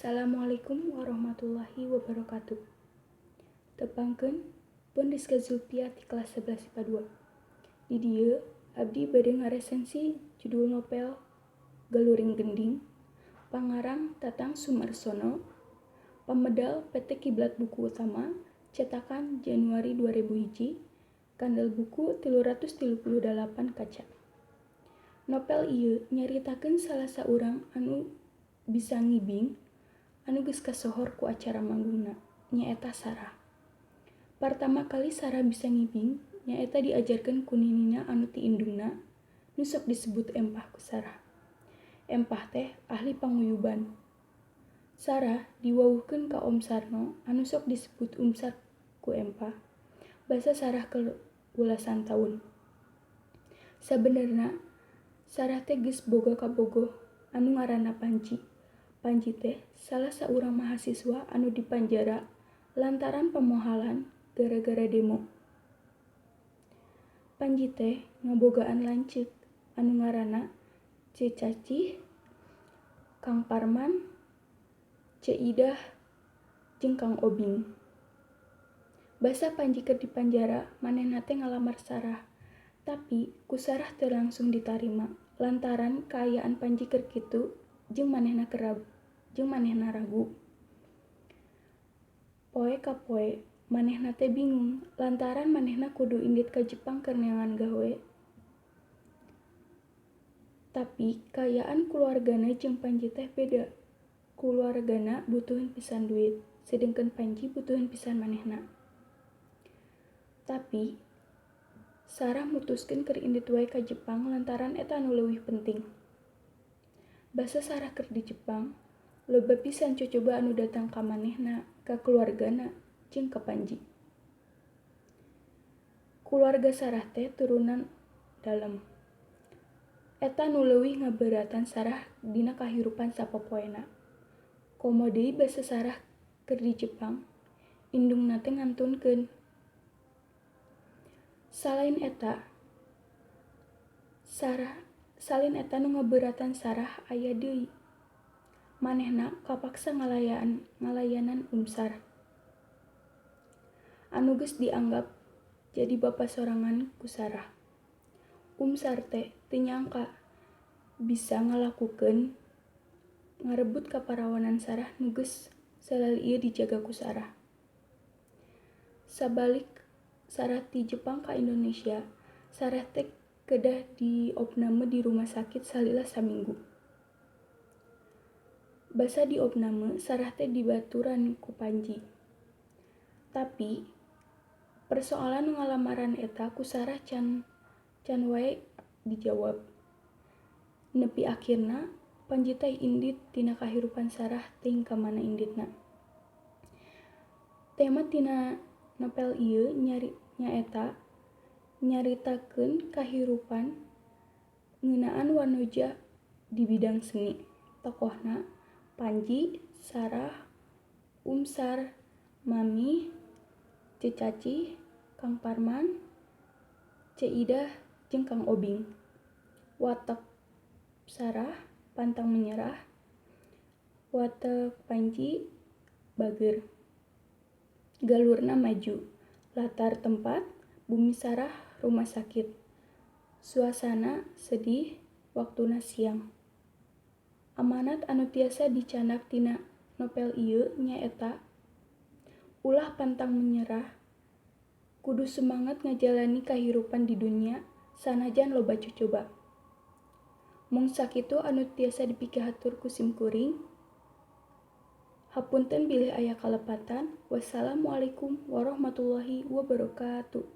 Assalamualaikum warahmatullahi wabarakatuh. Tepangkeun pun Rizka Zulpia ti kelas 11 IPA 2. Di dieu abdi bade ngaresensi judul novel Galuring Gending, pangarang Tatang Sumarsono, pamedal PT Kiblat Buku Utama, cetakan Januari 2001, kandel buku 338 kaca. Novel ieu nyaritakeun salah saurang anu bisa ngibing anu geus kasohor ku acara manggungna, nyaeta Sarah. Partama kali Sarah bisa ngibing nyaeta diajarkeun ku ninina anu ti indungna nu sok disebut Empah ku Sarah. Empah teh ahli panguyuban. Sarah diwawuhkeun ka Om Sarno anu sok disebut Umsar ku Empah basa Sarah keur welasan taun. Sabenerna Sarah teh geus boga kabogoh anu ngaranna Panji. Panji teh salah saurang mahasiswa anu dipanjara lantaran pamohalan gara-gara demo. Panji teh ngabogaan lanceuk anu ngaranna Ceu Cacih, Kang Parman, Ceu Idah, jeung Kang Obing. Basa Panji keur dipanjara manehna teh ngalamar Sarah, tapi ku Sarah teu langsung ditarima lantaran kaayaan Panji keur kitu jeung manehna ragu. Poe ka poe manehna teh bingung lantaran manehna kudu indit ka Jepang keur neangan gawe. Tapi kaayaan kulawargana jeung Panji teh beda. Kulawargana butuheun pisan duit, sedengkeun Panji butuheun pisan manehna. Tapi Sarah mutuskeun keur indit wae ka Jepang lantaran eta anu leuwih penting. Basa Sarah keur di Jepang, loba pisan cocoba anu datang ka manehna, ka kulawargana, jeung ka Panji. Kulawarga Sarah teh turunan dalem. Eta nu leuwih ngabeuratan Sarah dina kahirupan sapopoena. Komo deui basa Sarah keur di Jepang, indungna teh ngantunkeun. Salain eta nu ngabeuratan Sarah aya deui. Manehna kapaksa ngalayanan Umsar anu geus dianggap jadi bapa sorangan ku Sarah. Umsar teh teu nyangka bisa ngalakukeun ngarebut kaparawanan Sarah nu geus salali ieu dijaga ku Sarah. Sabalik Sarah ti Jepang ka Indonesia, Sarah teh kedah diopname di rumah sakit salila saminggu. Basa diopname, Sarah teh dibaturan ku Panji. Tapi persoalan nu ngalamaran eta ku Sarah can wae dijawab. Nepi akhirna Panji teh indit tina kahirupan Sarah teuing ka mana inditna. Tema tina novel ieu nyaeta nyaritakeun kahirupan ngeunaan wanoja di bidang seni. Tokohna Panji, Sarah, Umsar, Mami, Ceu Cacih, Kang Parman, Ceu Idah, jeung Kang Obing. Watek Sarah pantang menyerah, watek Panji bager. Galurna maju. Latar tempat bumi Sarah rumah sakit. Suasana sedih, waktuna siang. Amanat anu tiasa dicandak tina novel ieu nyaeta ulah pantang menyerah, kudu semangat ngajalani kahirupan di dunya sanajan loba cocoba. Mung sakitu anu tiasa dipikahatur ku sim kuring. Hapunten bilih aya kalepatan. Wassalamualaikum warahmatullahi wabarakatuh.